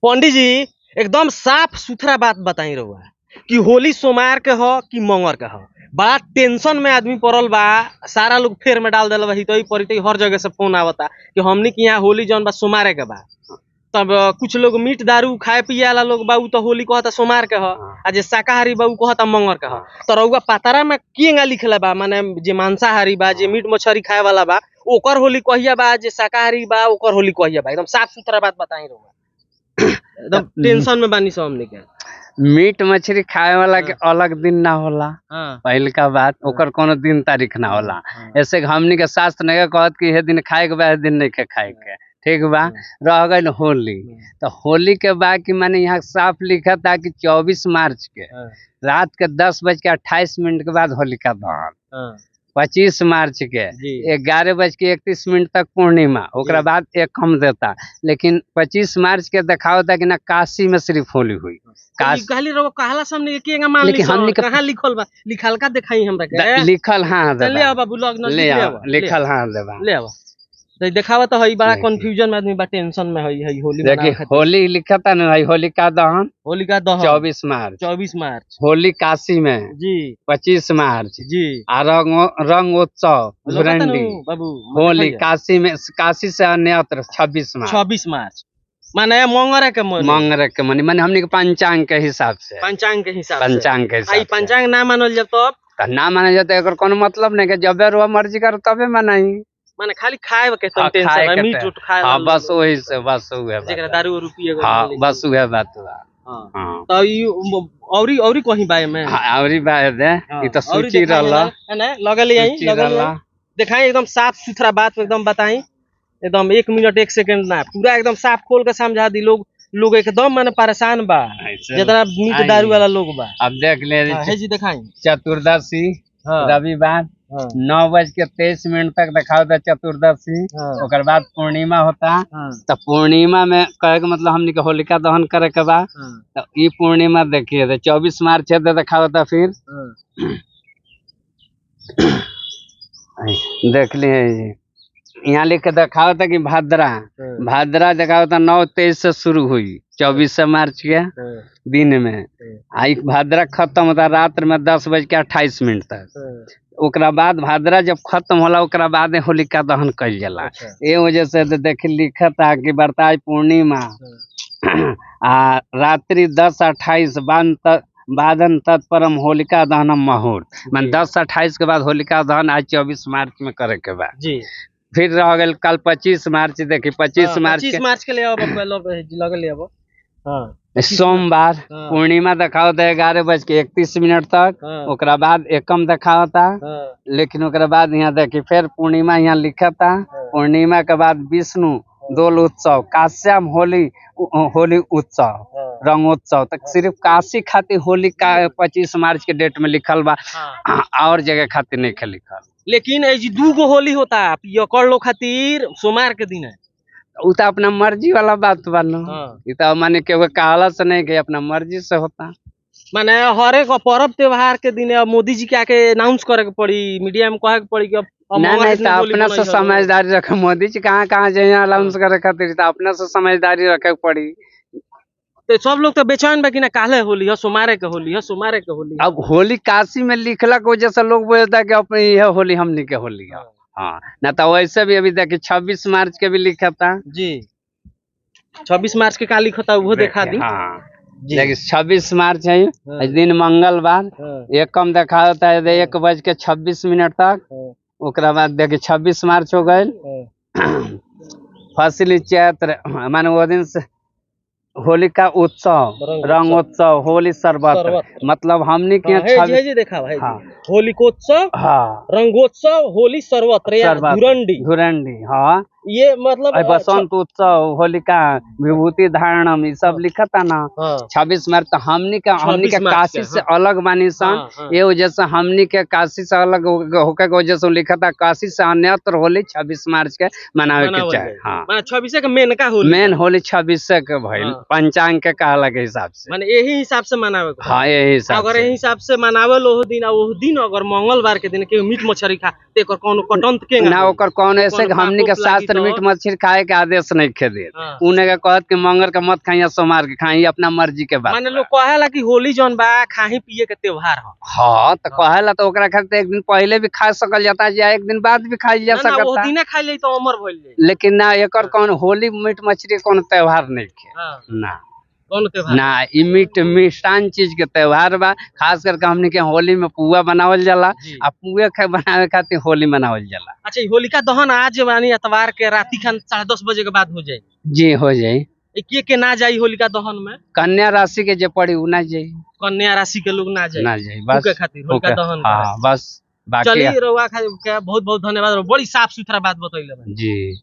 पंडित जी एकदम साफ सुथरा बात बताई रहुआ कि होली सोमवार के ह कि मंगर के ह। बड़ा टेंशन में आदमी पड़ल बा, सारा लोग फेर में डाल देल बा, हितई परितई हर जगह से फोन आवता कि हमनी के यहाँ होली जौन बा सोमवारे के बा। तब कुछ लोग मीट दारू खाए पिए वाला लोग बा उ तो होली कहता सोमवार के ह, आ जे शाकाहारी बा उ कहता मंगर के ह। तो रउआ पतरा में केंगा लिखले बा, माने जे मांसाहारी बा, जे मीट मछरी खाए वाला बा ओकर होली कहिया बा, जे शाकाहारी बा ओकर होली कहिया बा? एकदम साफ सुथरा बात बताई रउआ। एकदम टेंशन में बानी सब हमनी के। मीट मछली खाए वाला के अलग दिन ना होला। हाँ, पहिलका बात ओकर कोनो दिन तारीख ना होला। ऐसे हमनी के शास्त्र नहीं कहत कि हे दिन खाए के बा हे दिन नहीं के खाए के, ठीक बा। रह गइल होली, तो होली के बाद कि माने यहाँ साफ लिखा था कि 24 मार्च के रात के 10:28 के बाद होलिका दहन, 25 मार्च के जी 11:31 तक पूर्णिमा, ओकरा बाद एक कम देता। लेकिन 25 मार्च के दिखावता कि ना काशी में सिर्फ होली हुई। काशी कहली रउआ कहला से हमनी के केंगा मान ली लेकिन हमनी के- कहाँ लिखल बा? लिखल का देखाई हमरा के। लिखल हाँ चल ले देबा, आवा बाबू, लग नजदीक ले ले आवा, आवा, ले लिखल हाँ देबा। ले आवा। तो देखावा तो हई बड़ा देखी। कंफ्यूजन में आदमी बा, टेंशन में हई हई होली मनावे देखिए खातिर। होली लिखता ना भाई, होलिका दहन होलिका दहन 24 मार्च, 24 मार्च होली काशी में जी 25 मार्च, जी आ रंग रंग उत्सव लौकता नु धुरंडी बाबू होली काशी में, काशी से अन्यत्र 26 मार्च, 26 मार्च माने मंगरे के मन मंगल के मनी माने हमनी के पंचांग के हिसाब से, पंचांग के हिसाब से। पंचांग के आई हिसाब से। पंचांग ना मानल जब तब त ना माने जाते एकर कोनो मतलब नहीं के जबे रुआ मर्जी कर तबे मनाई। माने खाली खाए के हाँ, टेंशन खाए है, के मीट ते- उट खाए हाँ वाला बस लोग। वही से बस उहे बात जेकरा बा। दारू उरू पिए के हाँ मान बस लीजिए। उहे बात बा। हाँ। हाँ तो ई औरी औरी कहीं बाय में हाँ, औरी बा दे हाँ, ई तो औरी सूची देखाई रहला, है ना, लगल यहीं सूची लगल रहला। यहीं। देखाई एकदम साफ सुथरा बात एकदम बताई, एकदम 1 मिनट 1 सेकंड ना, पूरा एकदम साफ खोल के समझा दी। लोग लोग एकदम माने परेशान बा, ऐसे जितना मीट आई। दारू वाला लोग बा। अब देख ले हाँ, हे जी देखाई। चतुर्दशी हाँ, रविवार हाँ, 9:23 तक दिखाओ था चतुर्दशी, हाँ, ओकर बाद पूर्णिमा होता। हाँ, तो पूर्णिमा में कहे के मतलब हमनी के होलिका दहन करे के बा। हाँ, तो ई पूर्णिमा देखिए तो 24 मार्च है दिखाओ था। फिर हाँ। देख लिए जी यहाँ लिख के दिखाओ था कि भाद्रा, हाँ, भाद्रा दिखाओ था 9:23 से शुरू हुई 24 मार्च के हाँ, दिन में, आ ई भाद्रा खत्म होता रात में 10:28 तक। हाँ, ओकरा बाद भाद्रा जब खत्म होला ओकरा बाद होलिका दहन कइल जाला। अच्छा, ए वजह से तो देख लिखत आ कि बरताई पूर्णिमा हाँ, आ रात्रि 10:28 बादन तत्परम होलिका दहनम मुहूर्त, मान जी। 10:28 के बाद होलिका दहन आज 24 मार्च में करे के बा। जी फिर रह गेल कल 25 मार्च, देखी 25 हाँ, मार्च 25 के मार्च के ले आओ बबुआ, लगल ले आओ। हाँ, सोमवार हाँ। पूर्णिमा दिखाओ था 11:31 तक, हाँ, ओकरा बाद एकम दिखावता। हाँ, लेकिन ओकरा बाद यहाँ देखी फिर पूर्णिमा यहाँ लिखता, पूर्णिमा के बाद विष्णु दोल उत्सव, काश्याम होली होली उत्सव, हाँ, रंगोत्सव। तक सिर्फ काशी खातिर होली का 25 मार्च के डेट में लिखल बा, हाँ। और जगह खातिर नहीं के लिखल। लेकिन ए जी दू गो होली होता पियकर लोग खातिर सोमवार के दिन है। उ तो अपना मर्जी वाला बात बा न। हाँ। ई तो माने केहू कहला से नहीं कि अपना मर्जी से होता। माने हर एक पर्व त्योहार के दिन अब मोदी जी के आके अनाउंस करे के पड़ी, मीडिया में कहे के पड़ी कि अब ना मंगल नहीं के तो दिन होली अपना से मनई हलो। समझदारी रखे, मोदी जी कहाँ कहाँ जाइए अनाउंस करे खातिर, तो अपना से समझदारी रखे के पड़ी। तो सब लोग तो बेचैन बा कि ना काले होली है, सोमवारे के होली है, सोमवारे के होली है। अब होली काशी में लिखलक वजह से लोग बोलता है कि अपने यह होली हमनी के होली है। हाँ ना तो वैसे भी अभी देखिए 26 मार्च के भी लिखा था जी 26 मार्च के का लिखता वो देखा दी। हाँ जी। देखिए 26 मार्च है हाँ। आज दिन मंगलवार, हाँ, एक कम देखा होता है 1:26 तक, हाँ, ओकरा बाद देखिए 26 मार्च हो गए। हाँ, फसली चैत्र माने वो दिन से होलिका उत्सव, रंग रंगोत्सव, होली सर्वत्र, सर्वत्र। मतलब हमनी के हाँ, यहाँ हे जी, 26 हे जी देखा है। हाँ। होलिकोत्सव, हाँ रंगोत्सव, होली सर्वत्र या सर्वत्र। धुरंडी, धुरंडी हाँ, ये मतलब अ बसंत उत्सव, होलिका विभूति धारणम, ये सब लिखता ना। हाँ, 26 मार्च तो हमनी के हमनी के 26 मार्च काशी के, से अलग बानी सन। हाँ, हाँ। ये वजह से हमनी के काशी से अलग होके के वजह से लिखता काशी से अन्यत्र होली 26 मार्च के मनावे के मनावल चाहे। जाए। हाँ माने 26 के मेन का होली, मेन होली 26 के भइल हाँ। पंचांग के कहला के हिसाब से। माने यही हिसाब से मनावे के। हाँ यही हिसाब अगर से। यही हिसाब से मनावल ओह दिन, आ ओह दिन अगर मंगलवार के दिन केहू मीट मछरी खा ते एकर कोनो कटंत के ना ओकर कौन ऐसे कोनो हमनी के पाप उप लागी शास्त्र शास्त्र मीट मछली खाए के आदेश नहीं खे देत। हाँ। उने के कहत कि मंगल के मत खाई या सोमवार के खाई, अपना मर्जी के बात माने बा। लोग कहेला कि होली जौन बा खाही पिए के त्योहार ह। हाँ, तो कहेला तो ओकरा खातिर एक दिन पहले भी खा सकल जाता या एक दिन बाद भी खाइल जा ना ना, वो सकता। दिने खाई ले तो अमर भइल जाई। लेकिन ना, एकर कौन होली मीट मछली कौन त्योहार नहीं खे। हाँ, ना कौन त्योहार? ना, ई मीट मिष्टान चीज के त्योहार बा। खास करके हमनी के होली में पुआ बनावल जाला जी। आ पुए बनावे खातिर होली मनावल जाला। अच्छा, ई होलिका दहन आज मानी एतवार के राती खान 10:30 बजे के बाद हो जाई? जी, हो जाई। ई के के ना जाई होलिका दहन में? कन्या राशि के जे पड़ी उ ना जाई। कन्या राशि के लोग ना जाई? ना जाई, बस। फूके खातिर होलिका दहन करे। हाँ, बस बाकी। चलिए, रउआ के बहुत बहुत धन्यवाद, बड़ी साफ सुथरा बात बतैले बानी। जी।